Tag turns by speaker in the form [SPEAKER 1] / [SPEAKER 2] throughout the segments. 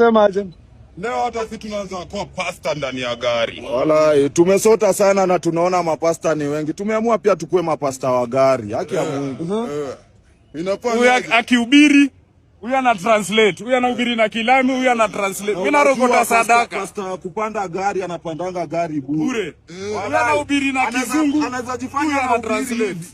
[SPEAKER 1] Semaje?
[SPEAKER 2] Leo hata si tunaanza kuwa pasta ndani ya gari.
[SPEAKER 3] Wala tumesota sana na tunaona mapasta ni wengi. Tumeamua pia tukue mapasta wa gari. Haki ya Mungu.
[SPEAKER 2] Inafaa
[SPEAKER 4] Huyu akihubiri, huyu ana translate, huyu anahubiri na Kilami, huyu ana translate. Mimi narokota sadaka
[SPEAKER 3] Pasta wa kupanda gari anapandanga gari bure.
[SPEAKER 4] bure. Huyu anahubiri na Kizungu,
[SPEAKER 3] Anaweza
[SPEAKER 4] huyu
[SPEAKER 3] jifanya
[SPEAKER 4] ana
[SPEAKER 3] anahubiri
[SPEAKER 4] translate.
[SPEAKER 3] hivi.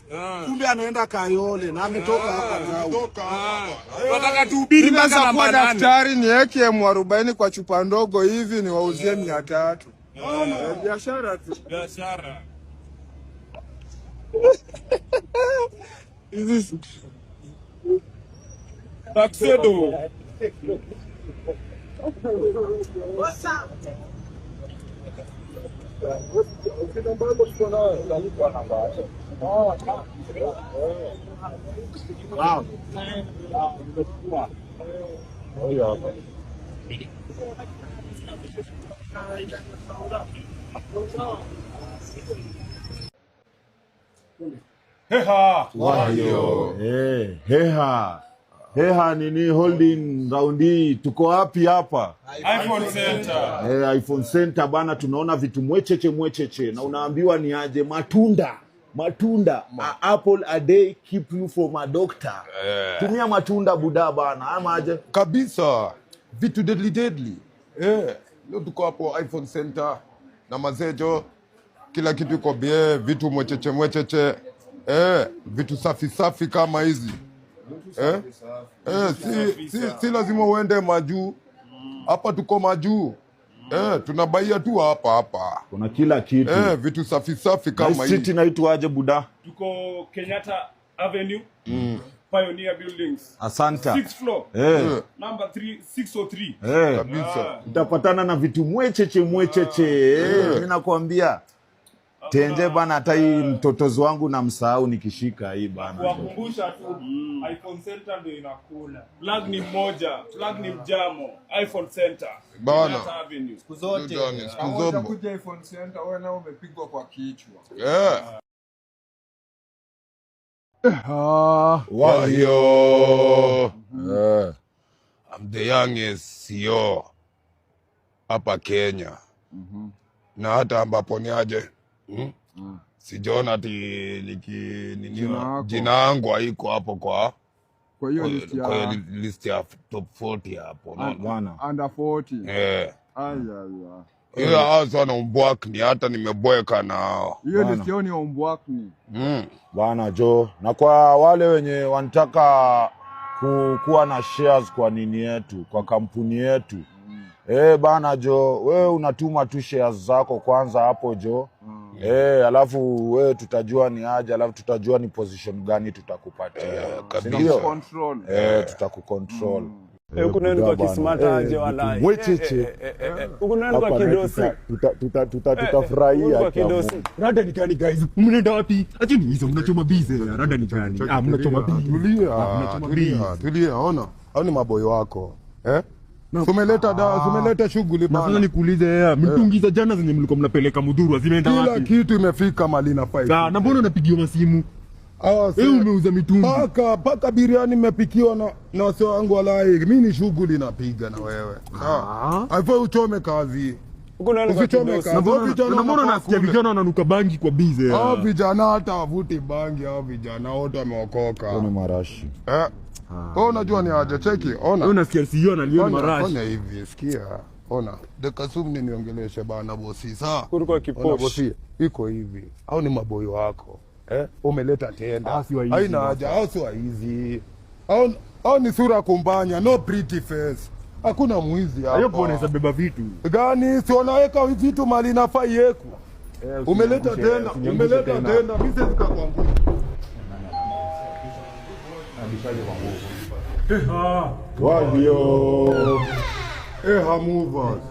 [SPEAKER 3] Kumbe anaenda Kayole na ametoka hapa Tao.
[SPEAKER 2] Toka hapa.
[SPEAKER 4] Tunataka tuhubiri mpaka
[SPEAKER 1] Naweza
[SPEAKER 4] namba
[SPEAKER 1] kuwa
[SPEAKER 4] 8.
[SPEAKER 1] daktari niweke M40 kwa chupa ndogo hivi niwauzie 300. Biashara tu.
[SPEAKER 4] Biashara.
[SPEAKER 1] Hizi
[SPEAKER 4] Tuxedo. Heha.
[SPEAKER 2] Wayo.
[SPEAKER 3] Eh, heha. Heha nini holding round hii tuko wapi hapa?
[SPEAKER 4] iPhone Center.
[SPEAKER 3] Eh, iPhone Center bana, tunaona vitu mwecheche mwecheche na unaambiwa ni aje matunda matunda a apple a day keep you from a doctor. Tumia matunda buda bana, ama aje?
[SPEAKER 2] Kabisa. Vitu deadly deadly. Eh, leo tuko hapo iPhone Center na mazejo. Kila kitu iko bie, vitu mwecheche mwecheche. Eh, vitu safi safi kama hizi. Eh? Eh, si lazima uende majuu. Hapa tuko majuu. Eh, tunabaia tu hapa hapa.
[SPEAKER 3] Kuna kila kitu.
[SPEAKER 2] Eh, vitu safi safi
[SPEAKER 3] Na
[SPEAKER 2] kama
[SPEAKER 3] street
[SPEAKER 2] hii.
[SPEAKER 3] inaitwa aje buda?
[SPEAKER 4] Tuko Kenyatta Avenue. Pioneer Buildings.
[SPEAKER 3] Asante.
[SPEAKER 4] Sixth floor.
[SPEAKER 3] Eh,
[SPEAKER 4] Number 3 603.
[SPEAKER 3] eh.
[SPEAKER 2] Kabisa.
[SPEAKER 3] Utapatana na vitu mwecheche mwecheche. Eh, mimi nakwambia. Tenje bana, hata hii mtotozi wangu namsahau nikishika hii bana.
[SPEAKER 4] Kuwakumbusha tu iPhone Center ndio inakula. Plug ni moja, plug ni mjamo. iPhone Center.
[SPEAKER 2] Bana.
[SPEAKER 4] Kenyatta Avenue.
[SPEAKER 5] Siku zote.
[SPEAKER 2] Dani, siku
[SPEAKER 1] Kama
[SPEAKER 2] zote.
[SPEAKER 1] utakuja iPhone Center wewe nao umepigwa kwa kichwa.
[SPEAKER 2] Eh. Wayo. Eh. I'm the youngest CEO hapa Kenya. Na hata ambapo ni aje Sijaona ati niki
[SPEAKER 1] Jina
[SPEAKER 2] nini
[SPEAKER 1] yako.
[SPEAKER 2] jina yangu haiko hapo kwa
[SPEAKER 1] Kwa hiyo list
[SPEAKER 2] kwa
[SPEAKER 1] ya
[SPEAKER 2] hiyo list ya top 40 hapo unaona?
[SPEAKER 3] Bwana.
[SPEAKER 1] under 40.
[SPEAKER 2] Eh.
[SPEAKER 1] Ai ai ai.
[SPEAKER 2] Ila hao sana umbwakni hata nimeboeka nao.
[SPEAKER 1] Hiyo
[SPEAKER 3] Bana.
[SPEAKER 1] list yao ni ya umbwakni.
[SPEAKER 3] Bwana jo, na kwa wale wenye wanataka kuwa na shares kwa nini yetu, kwa kampuni yetu. Eh, bana jo, wewe unatuma tu shares zako kwanza hapo jo. Eh, alafu wewe tutajua ni aje, alafu tutajua ni position gani tutakupatia. Si ndio?
[SPEAKER 1] Control.
[SPEAKER 3] Eh, tutakucontrol.
[SPEAKER 6] Huku nani kwa kismata aje walai.
[SPEAKER 3] Mwecheche.
[SPEAKER 6] Huku nani kwa
[SPEAKER 3] Hapa
[SPEAKER 6] kidosi.
[SPEAKER 3] tutafurahia
[SPEAKER 6] Huku kwa
[SPEAKER 3] kia
[SPEAKER 6] kidosi.
[SPEAKER 3] Mungu.
[SPEAKER 7] Rada ni gani guys? Mnaenda wapi? Acheni hizo mnachoma bize. Rada ni gani? Ah, mnachoma bize.
[SPEAKER 2] Tulia,
[SPEAKER 7] mnachoma
[SPEAKER 2] tulia,
[SPEAKER 7] bize.
[SPEAKER 2] tulia, ona. Hao ni maboyo wako. Eh? Tumeleta da, tumeleta shughuli
[SPEAKER 7] Na sasa
[SPEAKER 2] bana.
[SPEAKER 7] nikuulize yeye, mitungi za jana zenye mlikuwa mnapeleka Mudhurwa zimeenda
[SPEAKER 2] Kila
[SPEAKER 7] wapi?
[SPEAKER 2] kitu imefika mali inafaa.
[SPEAKER 7] Ah, na mbona unapigiwa masimu?
[SPEAKER 2] Hawa si-
[SPEAKER 7] Wewe umeuza mitungi.
[SPEAKER 2] Paka biriani imepikiwa na wasio wangu walai. Mimi ni shughuli napiga na wewe. Sawa. Haifai uchome kazi.
[SPEAKER 6] Huku nani kwa
[SPEAKER 2] Usichome
[SPEAKER 6] kidosi.
[SPEAKER 2] kazi.
[SPEAKER 7] Na
[SPEAKER 2] Hao vijana
[SPEAKER 7] mbona
[SPEAKER 2] wanafaa
[SPEAKER 7] nasikia
[SPEAKER 2] kule.
[SPEAKER 7] vijana wananuka bangi kwa bize?
[SPEAKER 2] Hao vijana hata wavuti bangi, hao vijana wote wameokoka.
[SPEAKER 3] Ni marashi.
[SPEAKER 2] Eh. Wewe unajua ni aje, cheki, ona.
[SPEAKER 7] Wewe unasikia CEO analia ni marashi.
[SPEAKER 2] Fanya hivi, sikia. Ona, Dekasum ni niongeleshe bana bosi, sawa?
[SPEAKER 6] Huku kwa
[SPEAKER 2] Ona
[SPEAKER 6] kiposh.
[SPEAKER 2] bosi, iko hivi. Au ni maboyo wako. Eh? Umeleta tenda.
[SPEAKER 7] Ah, si wa hizi
[SPEAKER 2] Haina
[SPEAKER 7] basi.
[SPEAKER 2] haja, au si wa hizi. Au ni sura kumbanya, no pretty face. Hakuna mwizi hapa.
[SPEAKER 7] Hayo unaweza beba vitu.
[SPEAKER 2] Gani si wanaweka vitu mali inafaa iwekwe. Umeleta tenda,
[SPEAKER 7] usiniangushe
[SPEAKER 2] umeleta
[SPEAKER 7] tena.
[SPEAKER 2] tenda, mimi siwezi kukuangusha.
[SPEAKER 3] Wavyo.
[SPEAKER 2] Eh, movers.